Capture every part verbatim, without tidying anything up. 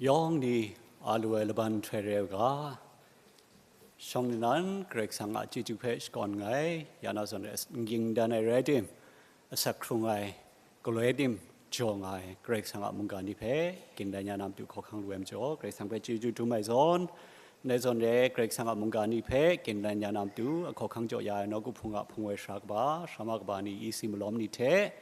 Yawng ni a lu ai laban nhtoi rai u ga, shawng nnan Karai Kasang a chyeju hpe shakawn nngai, ya na zawn rai, n ging dan ai rai tim, asak hkrung ai, galoi tim jaw nga ai Karai Kasang a mungga ni hpe gindan ya na matu hkawhkang lu ai majaw, Karai Kasang hpe chyeju dum ai zawn, ndai zawn rai Karai Kasang a mungga ni hpe gindan ya na matu a hkawhkang jaw ya ai nawku hpung a hpung woi sara kaba, sara ma kaba ni, isi malawm ni hte,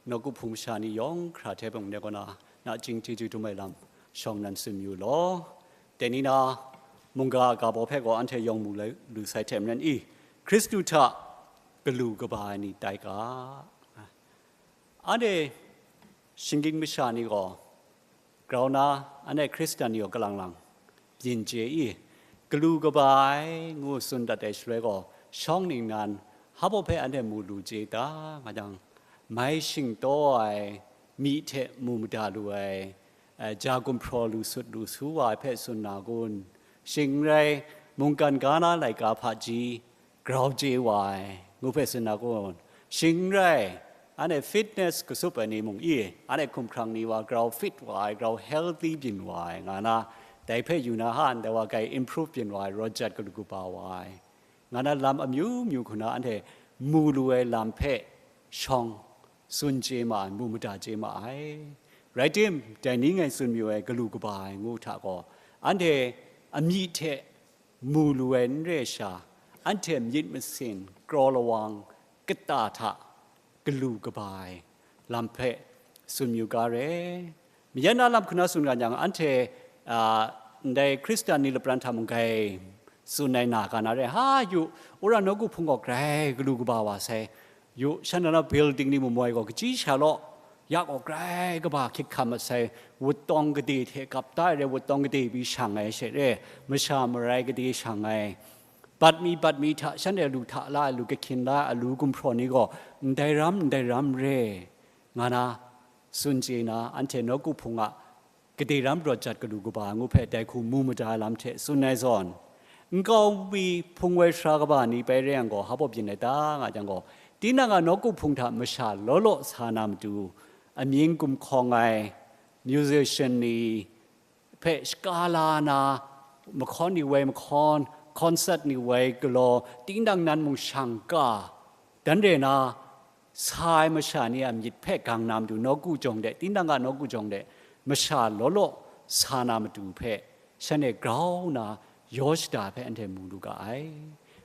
nawku hpung masha ni yawng hkra hte mung, ndai kaw na nachying chyeju dum ai lam shawng nnan tsun yu law. Dai ni na, mungga a ga baw hpe gaw anhte yawng mu lu sai hte maren i, Hkristu hta galu kaba ai ni tai ga. Anhte shinggyim masha ni gaw, grau na, anhte Hkristan ni gaw kalang lang byin chye i, galu kaba ai ngu tsun dat ai shaloi gaw, shawng ningnan hpa baw hpe anhte mu lu chye ta, nga jang, mai shingtaw ai myi hte mu mada lu ai, eh, ja gumhpraw lu sut lu su wa ai hpe tsun na kun? Shing n rai, mungkan ga na laika hpaji grau chye wa ai, ngu hpe tsun na kun? Shing n rai, anhte fitness kasup ai ni mung i, anhte hkumhkrang ni wa grau fit wa ai, grau healthy byin wa ai, nga na, dai hpe yu na han, dai wa grai improve byin wa ai, rawt jat galu kaba wa ai, nga na lam amyu myu hku na anhte mu lu ai lam hpe shawng tsun chye ma ai, mu mada chye ma ai. Rai tim, dai ni ngai tsun mayu ai galu kaba ai ngu hta gaw, anhte amyi hte mu lu ai n re sha, anhte myit masin, kraw lawang, kata hta galu kaba ai lam hpe tsun yu ga re. Mayan na lam hku na tsun ga yang, anhte, a, ndai Hkristan ni lapran hta mung grai tsun ai na ga na re, ha yu, wora nawku hpung gaw grai galu kaba wa sai, yu, shan na building ni mamoi gaw kaji sha law, ya gaw grai kaba hkyit hkam masai, wuttawng gade hte gap da ai re, wuttawng gade bi shang ai she re, masha marai gade shang ai, bat mi bat mi hta, shanhte lu hta la ai, lu kahkyin la ai, alu gumhpraw ni gaw, ndai ram, ndai ram re, nga na, tsun chye na, anhte nawku hpung a gade ram rawt jat galu kaba ngu hpe dai hku mu mada ai lam hte tsun ai zawn, nkau mi hpung woi sara kaba ni bai re yang gaw, hpa baw byin ai ta, nga jang gaw, tinang a nawku hpung hta masha law law sa na matu, amying gumhkawng ai musician ni hpe shaka la na, mahkawn ni woi mahkawn, concert ni woi galaw, tinang nan mung shang ka, dan re na, sa ai masha ni a myit hpe gang na matu nawku jawng de, tinang a nawku jawng de, masha law law sa na matu hpe, shanhte grau na yaw shada hpe anhte mu lu ga ai.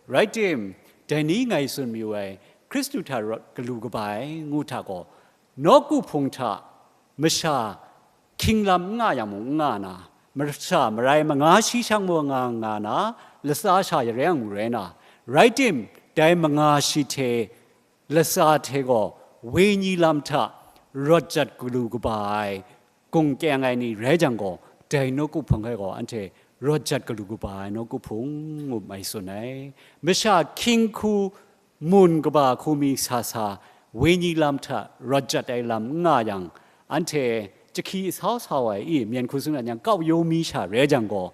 Rai tim, dai ni ngai tsun mayu ai, Hkristu hta rawt galu kaba ai ngu hta gaw, nawku hpung hta masha hkying lam n nga yang mung n nga na, masha marai manga shi shang mung nga nga na, latsa sha ya rai yang mung rai na, rai tim, dai manga shi hte latsa hte gaw wenyi lam hta rawt jat galu kaba ai, gung kyeng ai ni rai jang gaw, dai nawku hpung hpe gaw anhte rawt jat galu kaba ai nawku hpung ngu mai tsun ai. Masha hkying hku mun kaba hku mi sa sa, wenyi lam hta rawt jat ai lam n nga yang, anhte jahki sau sau ai i, myen hku tsun ai yang, kau yawng mi sha rai jang gaw,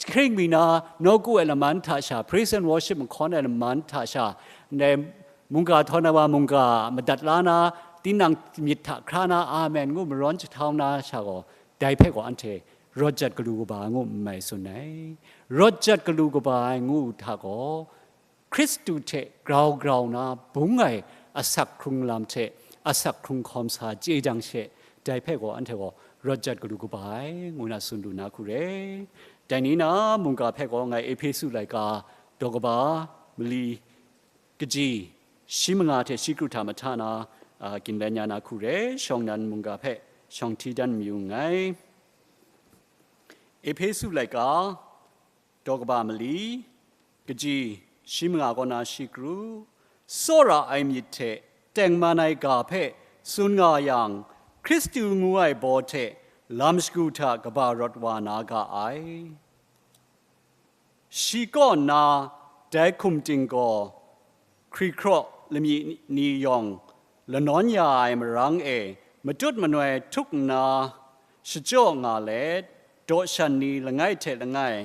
hkring mi na, nawku ai laman hta sha, praise and worship mahkawn ai laman hta sha, ndai mungga htawn ai wa mungga madat la na, tinang myit hta hkra na, amen ngu marawn jahtau na sha gaw, dai hpe gaw anhte rawt jat galu kaba ai ngu n mai tsun ai. Rawt jat galu kaba ai ngu hta gaw, Hkristu hte grau grau na bung ai asak hkrung lam hte asak hkrung hkawm sa chye jang she, dai hpe gaw anhte gaw rawt jat galu kaba ai, ngu na tsun lu na hku re. Dai ni na mungga hpe gaw ngai Ehpesu laika daw kaba mali kaji shi manga hte shi kru hta mahta na, a, gindan ya na hku re, shawng nnan mungga hpe shawng hti dan mayu nngai. Ehpesu laika daw kaba mali, kaji shi manga kaw na shi kru, tsawra ai myit hte tengman ai ga hpe tsun nga yang, Hkristu ngu ai baw hte lam shagu hta kaba rawt wa na ga ai. Shi kaw nna dai hkum ting gaw, hkrihkraw lamyi ni yawng lanawn ya ai marang e matut manoi htuk nna shachyaw nga let, daw shan ni langai hte langai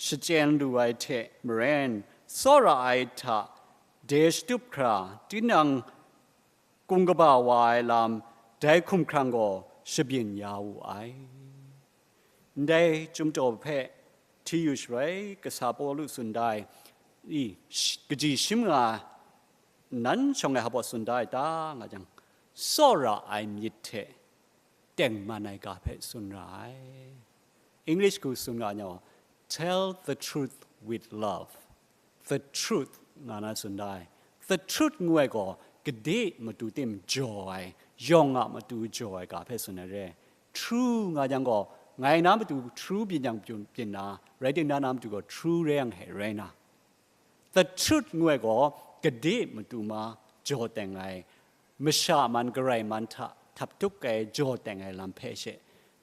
shachyen lu ai hte maren, tsawra ai hta de shatup hkra, tinang kung kaba wa ai lam dai hkumhkrang gaw shabyin ya wu ai. Ndai chyum daw hpe hti yu shaloi, kasa Pawlu tsun da ai, i, sh- kaji shim nga nan shawng ai hpa baw tsun da ai ta, nga jang, tsawra ai myit hte tengman ai ga hpe tsun ra ai. English hku tsun nga ai, "Tell the truth with love." The truth nga na tsun da ai. The truth ngu ai gaw, gade matu tim jaw ai, yawng a matu jaw ai ga hpe tsun ai re. True nga jang gaw, ngai na matu true byin yang byin, byin na, rai timung na matu gaw true rai yang hte rai na. The truth ngu ai gaw, gade matu ma jaw teng ai, masha man, garai man hta htap tuk ai jaw teng ai lam hpe she,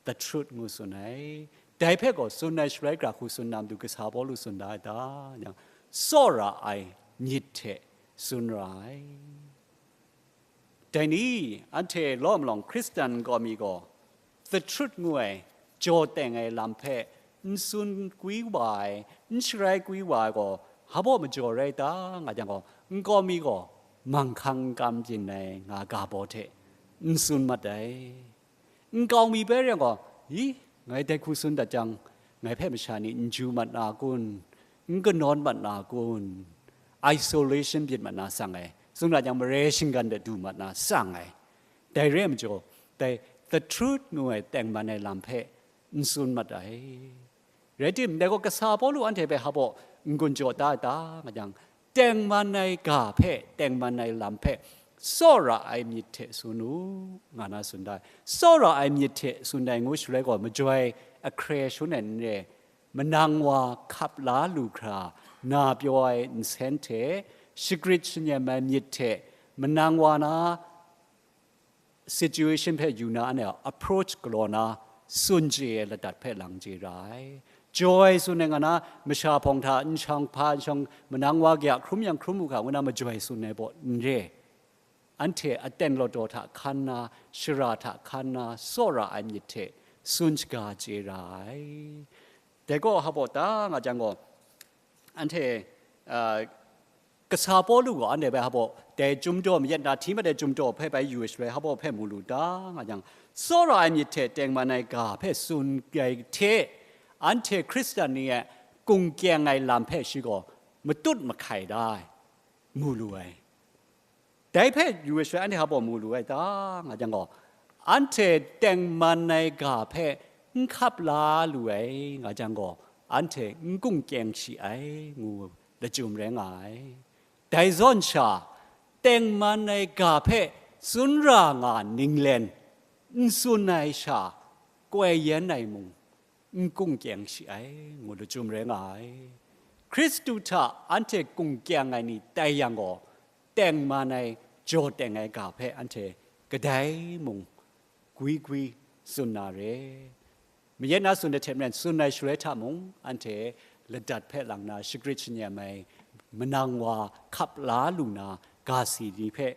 the truth ngu tsun ai. Dai hpe gaw tsun ai shaloi, gara hku tsun na matu kasa Pawlu tsun da ai ta, yang, tsawra ai myit hte tsun ra ai. Dai ni, anhte law malawng Hkristan kau mi gaw, the truth ngu ai, jaw teng ai lam hpe n tsun kwi wa ai, n sharai kwi wa ai gaw, hpa baw majaw rai ta, nga jang gaw, n kau mi gaw, manghkang n kam byin ai nga ga baw hte n tsun mat ai. N kau mi bai rai gaw, i, ngai dai hku tsun dat jang, ngai hpe masha ni n ju mat na kun, n kanawn mat na kun, isolation byin mat na sang ai, tsun ra jang, marai shinggan de du mat na sang ai. Dai re ai majaw, dai the truth ngu ai tengman ai lam hpe n tsun mat ai. Rai timung, dai gaw kasa Pawlu anhte hpe hpa baw n-gun jaw da ai ta, nga jang, tengman ai ga hpe, tengman ai lam hpe, tsawra ai myit hte tsun u, nga na tsun da ai. Tsawra ai myit hte tsun ai ngu shaloi gaw, majoi ahkre shangun ai n re, manang wa hkap la lu hkra, na pyaw ai nsen hte, shagrit shanyem ai myit hte, manang wa na situation hpe yu na, anhte a approach galaw na, tsun chye ai ladat hpe lang chye ra ai. Joi tsun ai nga na, masha hpawng hta n shang, hpa n shang, manang wa kaya hkrum yang hkrum u hka, ngu na majoi tsun ai baw n re. Anhte aten lawdaw hta hkan na, shara hta hkan na, tsawra ai myit hte tsun shaga chye ra ai. Dai gaw hpa baw ta, nga jang gaw, anhte, a, kasa Pawlu gaw anhte hpe hpa baw, dai chyum daw, mayat na hti mat ai chyum daw hpe bai yu ai shaloi, hpa baw hpe mu lu ta, nga jang, tsawra ai myit hte tengman ai ga hpe tsun ai hte, anhte Hkristan ni a kungkyeng ai lam hpe shi gaw matut mahkai da ai, mu lu ai. Dai hpe yu ai shaloi, anhte hpa baw mu lu ai ta, nga jang gaw, anhte tengman ai ga hpe n hkap la lu ai, nga jang gaw, anhte n kungkyeng shi ai, ngu lachyum rai nga ai. Dai zawn sha, tengman ai ga hpe tsun ra nga ninglen, n tsun ai sha, koi yen ai mung, n kungkyeng shi ai, ngu lachyum rai nga ai. Hkristu hta anhte kungkyeng ai ni tai yang gaw, tengman ai, jaw teng ai ga hpe anhte kadai mung gwi gwi tsun na re. Mayat na tsun ai hte maren, tsun ai shaloi hta mung, anhte ladat hpe lang na, shagrit shanyem ai, manang wa hkap la lu na, ga si ni hpe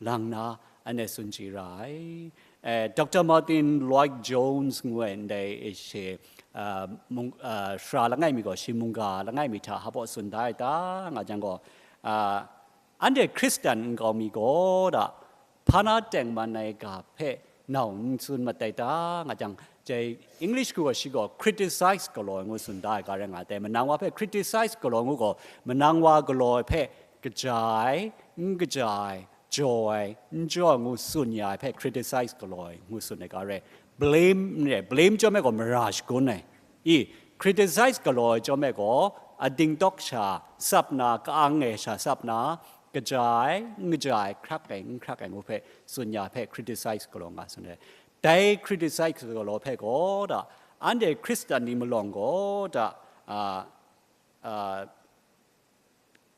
lang na, anhte tsun chye ra ai. Eh, Doctor Martyn Lloyd-Jones ngu ai ndai, eh, she, ah, mung-, ah, sara langai mi gaw, shi mungga langai mi hta hpa baw tsun da ai ta, nga jang gaw, ah, anhte Hkristan nkau mi gaw da, hpa na tengman ai ga hpe nau n tsun mat ai ta, nga jang, jai English hku gaw shi gaw criticize galaw ai ngu tsun da ai ga rai nga ai. Manang wa hpe criticize galaw ai ngu gaw, manang wa galaw ai hpe kaja ai, n kaja ai, jaw ai, n jaw ai ngu tsun ya ai hpe criticize galaw ai ngu tsun ai ga rai. Blame n re, blame chyawm ai gaw mara shagun ai. I, criticize galaw ai chyawm ai gaw, ading tawk sha tsap na, ka-ang ai sha tsap na, kaja ai, n kaja ai, hkrak ai, n hkrak ai ngu hpe tsun ya hpe criticize galaw nga tsun ai. Dai criticize galaw hpe gaw da, anhte Hkristan ni malawng gaw da, a, a,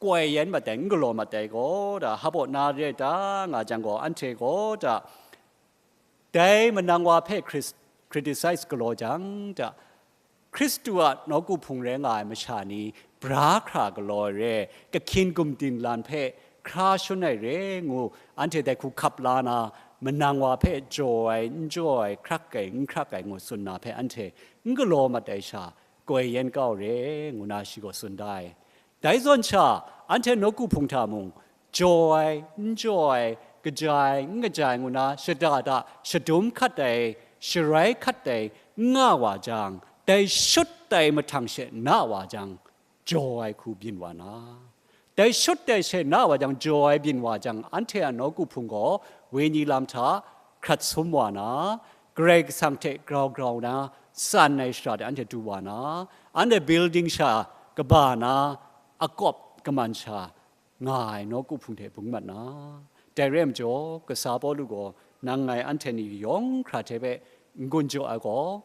koi yen mat ai, n galaw mat ai gaw da, hpa baw na re ai ta, nga jang gaw, anhte gaw da, dai manang wa hpe Hkris-, criticize galaw jang da, Hkristu a nawku hpung rai nga ai masha ni bra hkra galaw ai re, kahkyin gumdin lan hpe hkra shangun ai re ngu, anhte dai hku hkap la na, manang wa hpe jaw ai, n jaw ai, hkrak ai, n hkrak ai ngu tsun na hpe anhte n galaw mat ai sha, koi yen kau re, ngu na shi gaw tsun da ai. Dai zawn sha, anhte nawku hpung hta mung, jaw ai, n jaw ai, kaja ai, n kaja ai ngu na, shada da shadum hkat ai, sharai hkat ai, n nga wa jang, Dai shut dai mahtang she na wa jang, jaw ai hku byin wa na, dai shut dai she na wa jang, jaw ai byin wa jang, anhte a nawku hpung gaw wenyi lam hta hkrat sum wa na, Karai Kasang hte grau grau na tsan ai shara de anhte du wa na, anhte building sha kaba na, akawp kaman sha nga ai nawku hpung hte bung mat na. Dai rai majaw, kasa Pawlu gaw nang ngai anhte ni yawng hkra hte hpe n-gun jaw ai gaw,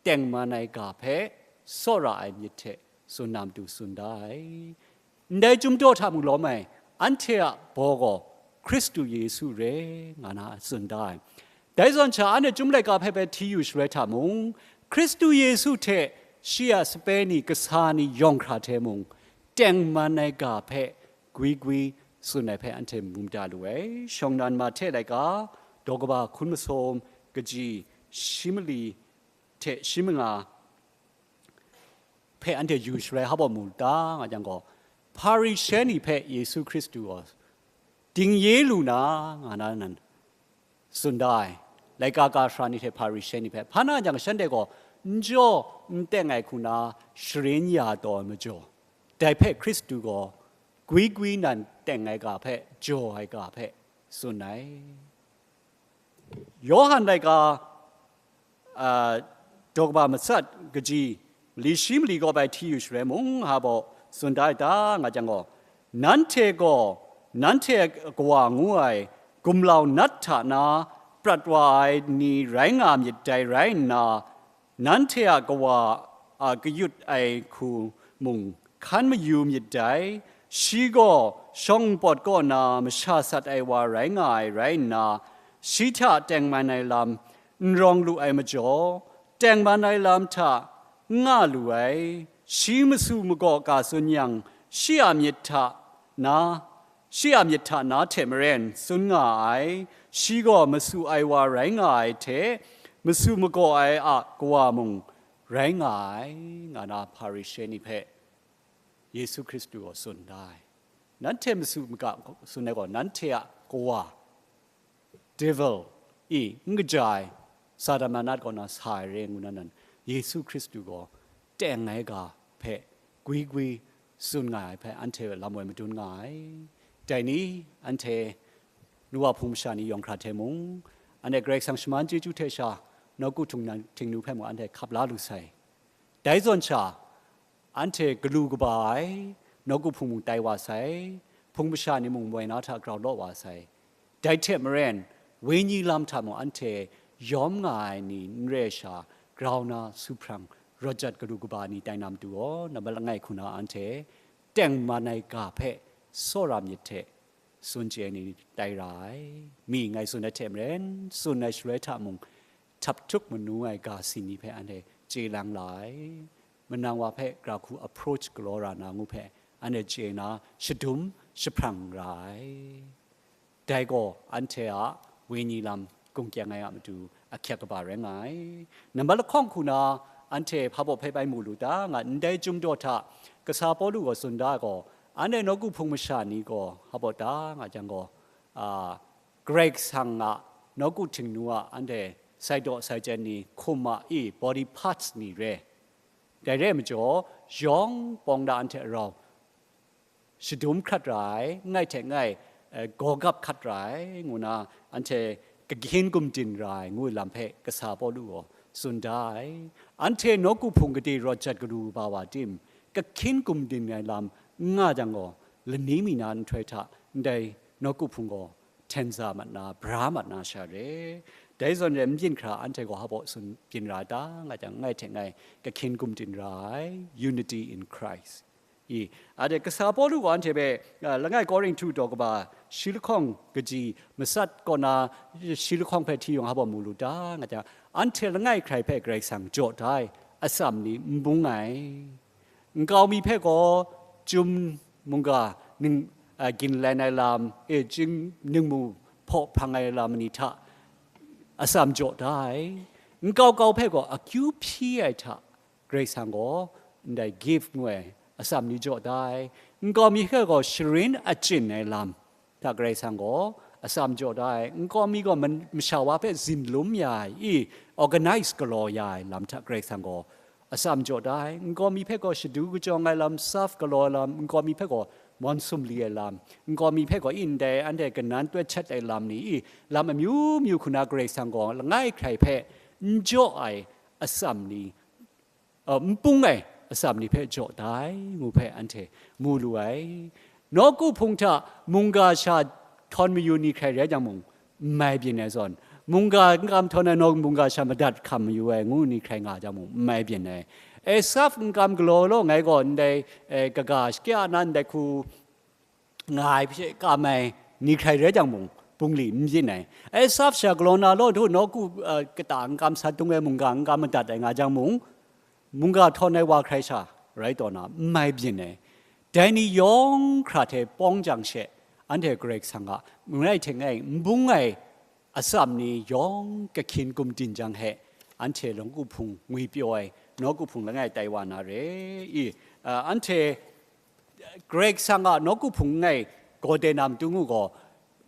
tengman ai ga hpe tsawra ai myit hte tsun na matu tsun da ai. Ndai chyum daw hta mung lawm ai, anhte a baw gaw Hkristu Yesu re nga na tsun da ai. Dai zawn sha, anhte chyum laika hpe bai hti yu shaloi hta mung, Hkristu Yesu hte shi a sape ni kasa ni yawng hkra hte mung, tengman ai ga hpe gwi gwi tsun ai hpe anhte mu mada lu ai. Shawng nnan Mahte laika, daw kaba hkun masum, kaji shi mali hte shi manga hpe anhte yu shaloi hpa mu ta nga jang gaw, Hparishe ni hpe Yesu Hkristu gaw dingye lu na nga na nan tsun da ai. Laika ga sara ni hte Hparishe ni hpe, hpa na jang shanhte gaw n jaw n teng ai hku na sharin ya taw ai majaw, dai hpe Hkristu gaw gwi gwi nan teng ai ga hpe, jaw ai ga hpe tsun ai. Yawhan laika, a, daw kaba matsat kaji mali shi mali kaw bai hti yu shaloi mung, hpa baw tsun da ai ta nga jang gaw, nanhte gaw nanhte a kawa ngu ai gumlau nat hta na prat wa ai ni rai nga myit dai rai nna, nanhte a kawa a kayut ai hku mung hkan mayu myit dai. Shi gaw shawng npawt kaw na masha sat ai wa rai nga ai rai nna, shi hta tengman ai lam n rawng lu ai majaw, tengman ai lam hta n nga lu ai. Shi masu magaw ga tsun yang, shi a myit hta na, shi a myit hta na hte maren tsun nga ai. Shi gaw masu ai wa rai nga ai hte, masu magaw ai a kawa mung rai nga ai, nga na Hparishe ni hpe Yesu Hkristu gaw tsun da ai. Nanhte masu maga tsun ai gaw, nanhte a kawa, devil, i n kaja ai, Satan manat kaw na sa ai re ngu na nan, Yesu Hkristu gaw teng ai ga hpe gwi gwi tsun nga ai hpe anhte lam woi madun nga ai. Dai ni, anhte nu wa hpung masha ni yawng hkra hte mung, anhte Karai Kasang shaman chyeju hte sha, nawku htingnu hpe mung anhte hkap la lu sai. Dai zawn sha, anhte galu kaba ai nawku hpung mung tai wa sai, hpung masha ni mung moi na hta grau law wa sai. Dai hte maren, wenyi lam hta mung anhte yawm nga ai ni n re sha, grau na, suhprang, rawt jat galu kaba ni tai na matu gaw, nambat langai hku na anhte tengman ai ga hpe tsawra myit hte tsun chye ai ni tai ra ai. Mi ngai tsun ai hte maren, tsun ai shaloi hta mung, htap htuk manu ai ga si ni hpe anhte chye lang la ai. Manang wa hpe gra hku approach galaw ra na ngu hpe anhte chye na, shadum jahprang ra ai. Dai gaw anhte a wenyi lam gungkyang ai a matu ahkyak kaba rai nga ai. Nambat lahkawng hku na anhte hpa baw hpe bai mu lu ta nga, ndai chyum daw hta kasa Pawlu gaw tsun da ai gaw, anhte nawku hpung masha ni gaw hpa baw ta nga jang gaw, a, Karai Kasang a nawku htingnu a anhte sai daw sai chyen ni, hkum a i, body parts ni re. Dai re ai majaw, yawng pawng da anhte rau shadum hkrat ra ai, ngai hte ngai, eh, gawgap hkat ra ai, ngu na anhte kahkyin gumdin ra ai, ngu ai lam hpe kasa Pawlu gaw tsun da ai. Anhte nawku hpung gade rawt jat galu ba wa tim, kahkyin gumdin ai lam n nga jang gaw, lani mi na nhtoi hta ndai nawku hpung gaw hten za mat na, bra mat na sha re. Dai zawn re, n byin hkra anhte gaw hpa baw tsun byin ra ta nga jang, ngai hte ngai kahkyin gumdin ra ai, unity in Christ. I, a de, kasa Pawlu gaw anhte hpe, a, langai Korinhtu daw kaba shi lahkawng kaji matsat kaw na shi lahkawng hpe hti yawng hpa baw mu lu ta nga jang, anhte langai hkrai hpe Karai Kasang jaw da ai atsam ni n bung ai. Nkau mi hpe gaw chyum mungga ning, a, ginlen ai lam, e, chying ningmu hpaw hprang ai lam ni hta atsam jaw da ai. Nkau kau hpe gaw akyu hpyi ai hta Karai Kasang gaw ndai gift ngu ai atsam ni jaw da ai. Nkau mi hpe gaw sharin achyin ai lam hta Karai Kasang gaw atsam jaw da ai. Nkau mi gaw man-, masha wa hpe zinlum ya ai, i, organize galaw ya ai lam hta Karai Kasang gaw atsam jaw da ai. Nkau mi hpe gaw shadu kajawng ai lam, surf galaw ai lam, nkau mi hpe gaw mawn sumli ai lam, nkau mi hpe gaw i ndai anhte kanan tuet htet ai lam ni i, lam amyu myu hku na Karai Kasang gaw langai hkrai hpe n jaw ai atsam ni, uh, n bung ai atsam ni hpe jaw da ai, ngu hpe anhte mu lu ai. Nawku hpung hta mungga sha htawn mayu ni hkrai rai jang mung, n mai byin ai zawn, mungga n kam htawn ai naw mungga sha madat hkam mayu ai ngu ni hkrai nga jang mung, n mai byin ai. Esaf n kam galaw law ngai gaw ndai, eh, kaga shakya na ndai hku nga ai hpe kam ai ni hkrai rai jang mung, bungli n byin ai. Esaf sha galaw na law htu nawku, eh, kata n kam sa dung ai mungga n kam madat ai nga jang mung, mungga htawn ai wa hkrai sha rai taw na, n mai byin ai. Dai ni yawng hkra hte pawng jang she, anhte Karai Kasang a, n rai hte n rai, n bung ai atsam ni yawng kahkyin gumdin jang he, anhte nawku hpung ngwi pyaw ai, nawku hpung langai tai wa na re i, a, anhte Karai Kasang a nawku hpung langai gaw de na matu ngu gaw,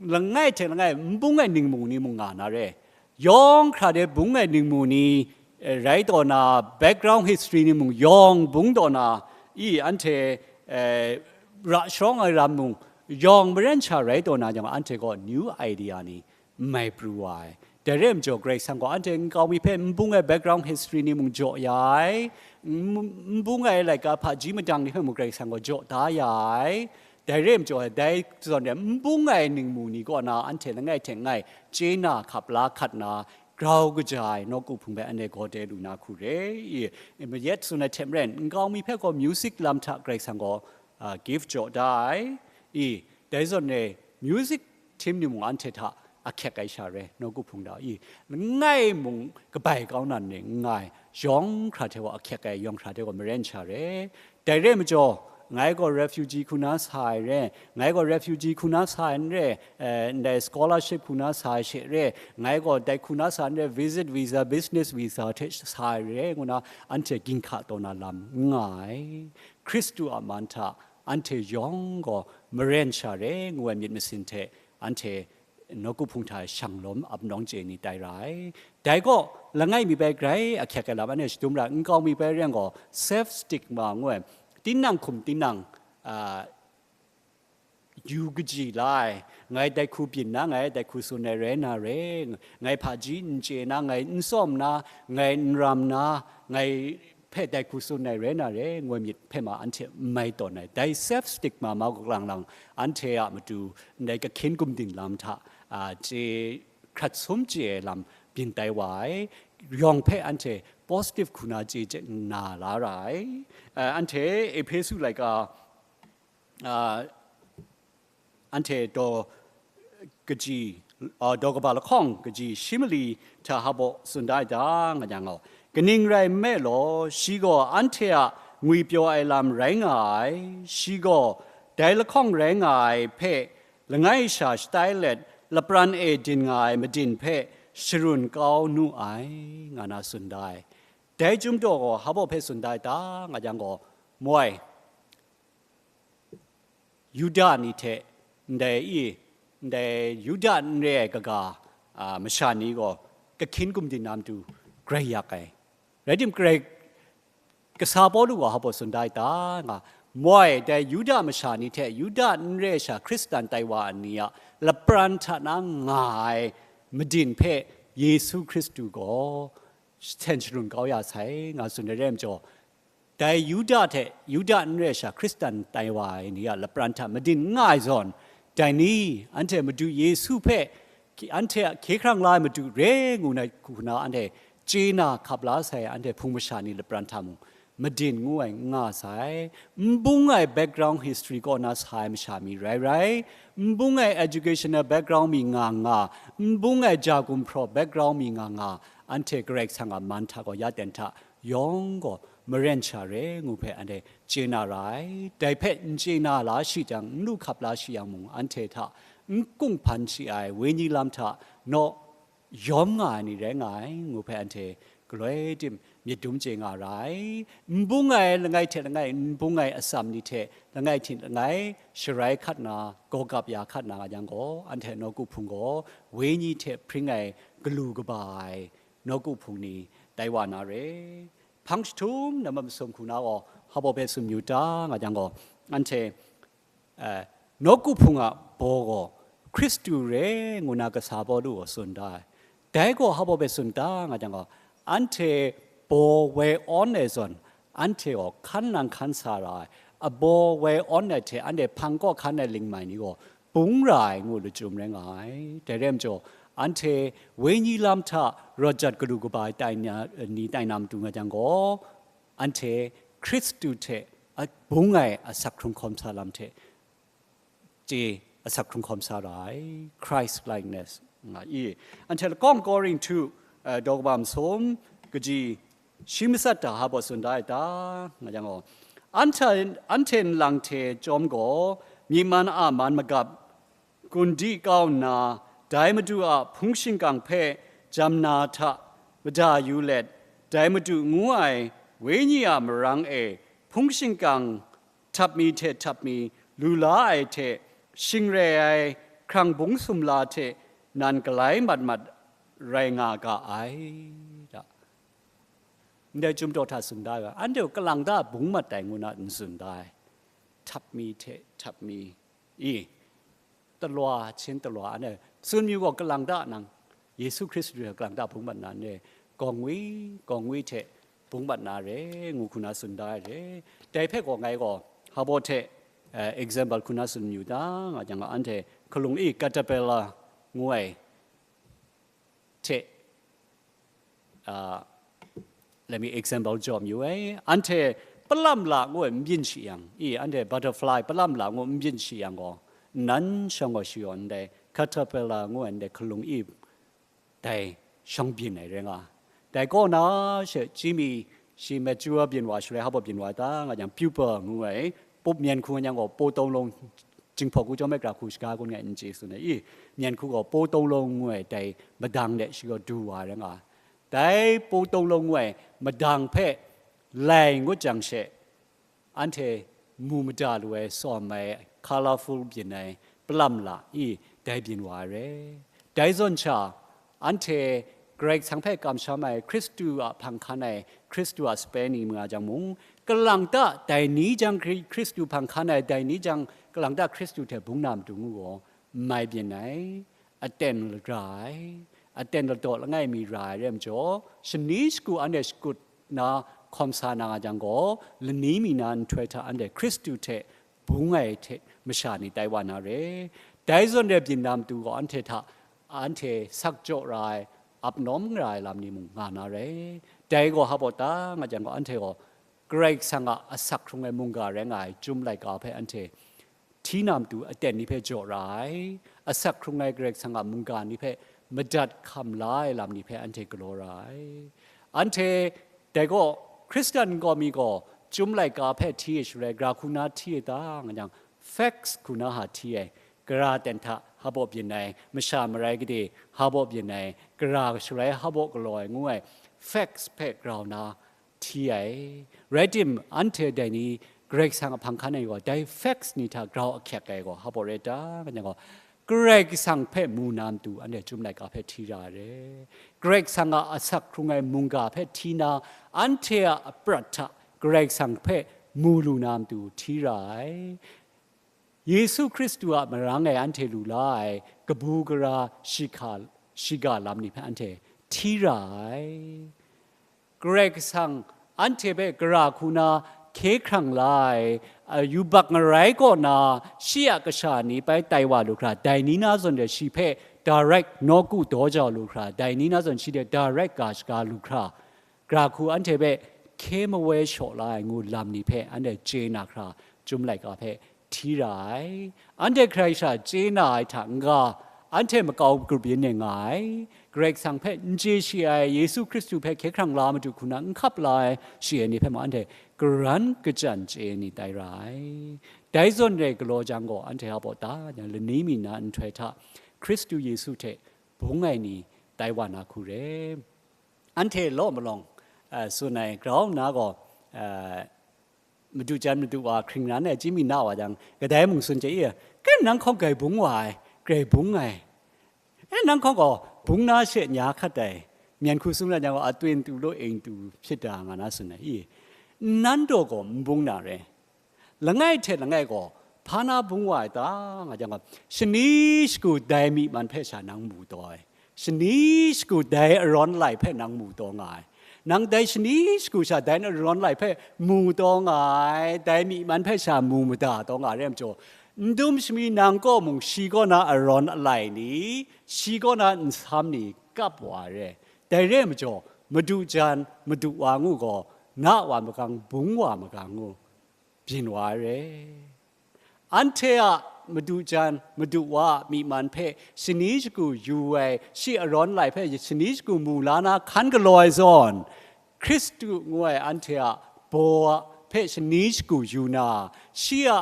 langai hte langai n bung ai ningmung ni mung nga na re. Yawng hkra de bung ai ningmung ni, eh, rai taw na, background history ni mung yawng bung taw na, i anhte, eh, ra sharawng ai ram mung yawng maren sha rai taw na jang, anhte gaw new idea ni n mai pru wa ai. Dai re ai majaw, Karai Kasang gaw anhte nkau mi hpe n bung ai background history ni mung jaw ya ai, n, n bung ai laika hpaji madang ni hpe mung Karai Kasang gaw jaw da ya ai. Dai re ai majaw, dai zawn e n bung ai ningmung ni kaw na anhte langai hte langai chye na hkap la hkat na, grau kaja ai nawku hpung hpe anhte gaw de lu na hku re i, mayat tsun ai hte maren, nkau mi hpe gaw music lam hta Karai Kasang gaw, a, gift jaw da ai i, dai zawn e music team ni mung anhte hta ahkyek ai sha re, nawku hpung da i, langai mung kabai kau na ni n nga ai, yawng hkra hte wa ahkyek ai, yawng hkra hte wa maren sha re. Dai re ai majaw, ngai gaw refugee hku na sa ai re, ngai gaw refugee hku na sa ai n re, eh, ndai scholarship hku na sa ai she re, ngai gaw dai hku na sa ai n re, visit visa, business visa hte sa ai re, ngu na anhte ginhka taw na lam n nga ai. Hkristu a man hta anhte yawng gaw maren sha re, ngu ai myit masin hte anhte nawku hpung hta shanglawm ap nawng chye ni tai ra ai. Dai gaw, langai mi bai grai ahkyek ai lam anhte shadum ra, nkau mi bai rai yang gaw, self stigma ngu ai, tinang hkum tinang, a, yu kaji la ai, ngai dai hku byin na, ngai dai hku tsun ai rai na re, ngai hpaji n chye na, ngai n tsawm na, ngai n ram na, ngai hpe dai hku tsun ai rai na re, ngu ai myit hpe ma anhte n mai tawn ai. Dai self stigma ma kalang lang anhte a matu ndai kahkyin gumdin lam hta, a, chye hkrat sum chye ai lam byin tai wa ai. Yawng hpe anhte positive hku na chye chye na la ra ai. A, anhte Ehpesu laika, a, anhte daw kaji, a, daw kaba lahkawng kaji shi mali hta hpa baw tsun da ai ta, nga yang gaw, kaning rai nme law, shi gaw anhte a ngwipyaw ai lam rai nga ai, shi gaw dai lahkawng rai nga ai hpe langai sha shatai let, lapran e din nga ai madin hpe sharun kau nu ai, nga na tsun da ai. Dai chyum daw gaw hpa baw hpe tsun da ai ta, nga yang gaw, moi, Yuda ni hte ndai i, ndai Yuda n re ai kaga, a, masha ni gaw kahkyin gumdin na matu grai yak ai. Rai tim, Karai Kasa Pawlu gaw hpa baw tsun da ai ta, nga, moi, dai Yuda masha ni hte Yuda n re ai sha Hkristan tai wa ai ni a lapran hta na nga ai madin hpe Yesu Hkristu gaw hten sharun kau ya sai, nga tsun ai rai majaw, dai Yuda hte Yuda n re ai sha Hkristan tai wa ai ni a lapran hta madin n nga ai zawn, dai ni anhte Madu Yesu hpe hki-, anhte a hkye hkrang la ai Madu re ngu na, hku na anhte chye na hkap la sai, anhte Hpung masha ni lapran hta mung madin ngu ai n nga sai. N bung ai background history kaw na sa ai masha mi rai rai, n bung ai educational background mi nga nga, n bung ai ja gumhpraw background mi nga nga, anhte Karai Kasang a man hta gaw ya ten hta yawng gaw maren sha re ngu hpe anhte chye na ra ai. Dai hpe n chye na la shi jang, n lu hkap la shi yang mung, anhte hta n kunghpan shi ai wenyi lam hta naw yawm nga ai ni rai nga ai, ngu hpe anhte galoi tim myit dum chye nga ra ai. N bung ai langai hte langai, n bung ai atsam ni hte langai hte langai sharai hkat na, gawgap ya hkat na nga yang gaw, anhte nawku hpung gaw wenyi hte hpring ai galu kaba ai nawku hpung ni tai wa na re. hpang jahtum nambat masum hku na gaw, hpa baw hpe tsun yu ta nga jang gaw, anhte, eh, nawku hpung a baw gaw Hkristu re ngu na kasa Pawlu gaw tsun da ai. Dai gaw hpa baw hpe tsun ta nga jang gaw, anhte baw woi awn ai zawn, anhte gaw hkan nang hkan sa ra ai, abaw woi awn ai hte anhte hpang kaw hkan ai ling mai ni gaw bung ra ai ngu lachyum rai nga ai. Dai rai majaw, anhte wenyi lam hta rawt jat galu kaba ai tai na, ni tai na matu nga jang gaw, anhte Hkristu hte a bung ai asak hkrung hkawm sa lam hte chye asak hkrung hkawm sa ra ai, Christ likeness nga i. Anhte lakawng Korinhtu, eh, daw kaba masum kaji shi matsat hta hpa baw tsun da ai ta nga jang gaw, anhte, anhte nlang hte chyawm gaw myi man a man magap, gun di kau nna, dai Madu a hpung shingkang hpe jam na hta mada yu let, dai Madu ngu ai Wenyi a marang e hpung shingkang htap mi hte htap mi lu la ai hte, shing re ai hkrang bung sumla hte nan galai mat mat rai nga ga ai. Da. Ndai chyum daw hta tsun da ai, anhte gaw kalang ta bung mat ai ngu na n tsun da ai. Htap mi hte htap mi i, talwa, hpyen talwa, anhte tsun yu gaw kalang ta nang, Yesu Hkristu hte kalang ta bung mat na n re, gawng ngwi, gawng ngwi hte bung mat na re, ngu hku na tsun da ai re. Dai hpe gaw ngai gaw hpa baw hte, eh, example hku na tsun yu ta nga jang, anhte hkalung i caterpillar ngu ai hte, ah, let me example jawm yu ai. Anhte palam la ngu ai nbyin shi yang, i, anhte butterfly palam la ngu nbyin shi yang gaw, nan shawng gaw shi gaw ndai caterpillar ngu ai ndai hkalung i dai shawng byin ai rai nga. Dai kaw na she, chimi shi mature byin wa shaloi hpa baw byin wa ta nga jang, pupa ngu ai, pup myen hku nga jang gaw, po tawng long, Jinghpaw hku chyawm ai gra hku shaga kun ngai n chye tsun ai i, myen hku gaw po tawng long ngu ai dai madang de shi gaw du wa ai rai nga. Dai po tawng long ngu ai madang hpe lai ngut jang she, anhte mu mada lu ai sawm ai, colourful byin ai, palam la i, dai byin wa ai re. Dai zawn sha, anhte Karai Kasang hpe kamsham ai, Hkristu a hpang hkan ai, Hkristu a sape ni nga jang mung, kalang ta dai ni jang Hkri-, Hkristu hpang hkan ai, dai ni jang kalang ta Hkristu hte bung na matu ngu gaw, n mai byin ai, aten lada ai, aten ladaw langai mi ra ai rai majaw, shani shagu anhte shakut na hkawm sa na nga jang gaw, lani mi na nhtoi hta anhte Hkristu hte bung ai hte masha ni tai wa na re. Dai zawn re byin na matu gaw, anhte hta, anhte sak jaw ra ai, ap nawm ra ai lam ni mung nga na re. Dai gaw hpa baw ta nga jang gaw, anhte gaw Karai Kasang a asak hkrung ai mungga rai nga ai, chyum laika hpe anhte hti na matu aten ni hpe jaw ra ai, asak hkrung ai Karai Kasang a mungga ni hpe madat hkam la ai lam ni hpe anhte galaw ra ai. Anhte dai gaw, Hkristan nkau mi gaw chyum laika hpe hti ai shaloi, gra hku na hti ai ta nga jang, facts hku na hta hti ai, gara ten hta hpa baw byin ai, masha marai gade hpa baw byin ai, gara shaloi hpa baw galaw ai ngu ai, facts hpe grau na hti ai. Rai tim, anhte dai ni Karai Kasang a hpang hkan ai gaw, dai facts ni hta grau ahkyek ai gaw, hpa baw rai ta, nga jang gaw, Karai Kasang hpe mu na matu, anhte chyum laika hpe hti ra ai re. Karai Kasang a asak hkrung ai mungga hpe hti na, anhte a aprat hta Karai Kasang hpe mu lu na matu hti ra ai. Yesu Hkristu a marang e anhte lu la ai kabu gara shihka, shiga lam ni hpe anhte hti ra ai. Karai Kasang anhte hpe gara hku na hkye hkrang la ai, a, yubak ngarai kaw na shi a kasha ni bai tai wa lu hkra, dai ni na zawn de shi hpe direct nawku daw jau lu hkra, dai ni na zawn shi de direct ga shaga lu hkra, gara hku anhte hpe hkye mawoi shaw la ai ngu lam ni hpe anhte chye na hkra, chyum laika hpe hti ra ai. Anhte hkrai sha chye na ai hta n-ga, anhte makau grup yin e nga ai. Karai Kasang hpe n chye shi ai, Yesu Hkristu hpe hkye hkrang la matu hku na n hkap la ai shi ai ni hpe mung anhte karan kachyan chye ni tai ra ai. Dai zawn re galaw jang gaw, anhte a baw ta jang lani mi na nhtoi hta Hkristu Yesu hte bung ai ni tai wa na hku re. Anhte law malawng, eh, tsun ai grau nna gaw, eh, madu jan madu wa hkring ran ai chyi mi na wa jang, kadai mung tsun chye i, "Kai nang hkawng grai bung wa ai, grai bung ai. E, nang hkawng gaw bung na she nya hkat ai, Myen hku sung na jang gaw, atun tu law eng tu hpyit da nga na tsun ai i, nan daw gaw n bung na re. Langai hte langai gaw, hpa na bung wa ai ta nga jang gaw, shani shagu dai myi man hpe sha nang mu taw ai. Shani shagu dai arawn alai hpe nang mu taw nga ai. Nang dai shani shagu sha dai arawn alai hpe mu taw nga ai, dai myi man hpe sha mu mada taw nga ai re ai majaw, n dum shami nang kaw mung shi kaw na arawn alai ni, shi kaw na nsam ni kap wa ai re. Dai re ai majaw, madu jan, madu wa ngu gaw, na wa magang, bung wa magang ngu, byin wa ai re. Anhte a madu jan, madu wa a myi man hpe shani shagu yu ai, shi arawn alai hpe shani shagu mu la na hkan galaw ai zawn, Hkristu ngu ai anhte a baw hpe shani shagu yu na, shi a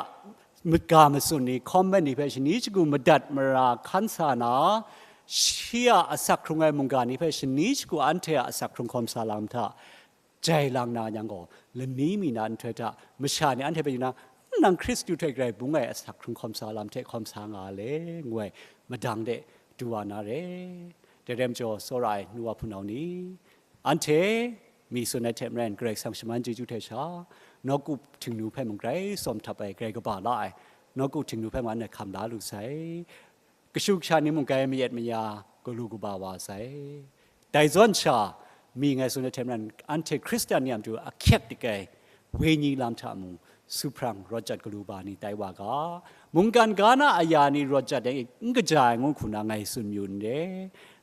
ga matsun ni, hkawm ni hpe shani shagu madat mara hkan sa na, shi a asak hkrung ai mungga ni hpe shani shagu anhte a asak hkrung hkawm sa lam hta jai lang na yang gaw, lani mi na nhtoi hta masha ni anhte hpe yu na, "Nang Hkristu hte grai bung ai asak hkrung hkawm sa lam hte hkawm sa nga le," ngu ai madang de du wa na re. Dai rai majaw, tsawra ai nu wa hpunau ni, anhte mi tsun ai hte maren, Karai Kasang shaman chyeju hte sha, nawku Htingnu hpe mung grai tsawm htap ai, grai kaba la ai, nawku Htingnu hpe mung anhte hkam la lu sai. Kashu kasha ni mung grai mayat maya, galu kaba wa sai. Dai zawn sha, mi ngai tsun ai hte maren, anhte Hkristan ni a matu ahkyep dik ai wenyi lam hta mung, su hprang rawt jat galu ba ni tai wa ga, mungkan ga na aya ni rawt jat ai n kaja ai ngu hku na ngai tsun mayu n re.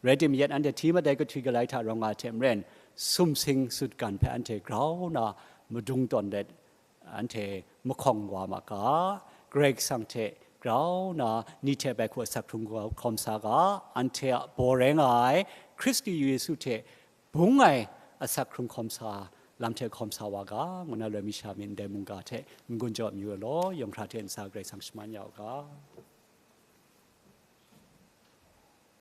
Rai timung, yet anhte hti mat ai kahtwi galai hta rawng nga ai hte maren, sumsing sutgan hpe anhte grau na madung tawn let, anhte mahkawng wa ma ga, Karai Kasang hte grau na ni hte bai hku asak hkrung hkawm sa ga, anhte a baw rai nga ai Hkristu Yesu hte bung ai asak hkrung hkawm sa lam hte hkawm sa wa ga, ngu na loi mi sha myit ndai mungga hte n-gun jaw mayu ai law, yawng hkra hte ntsa Karai Kasang shaman ya u ga.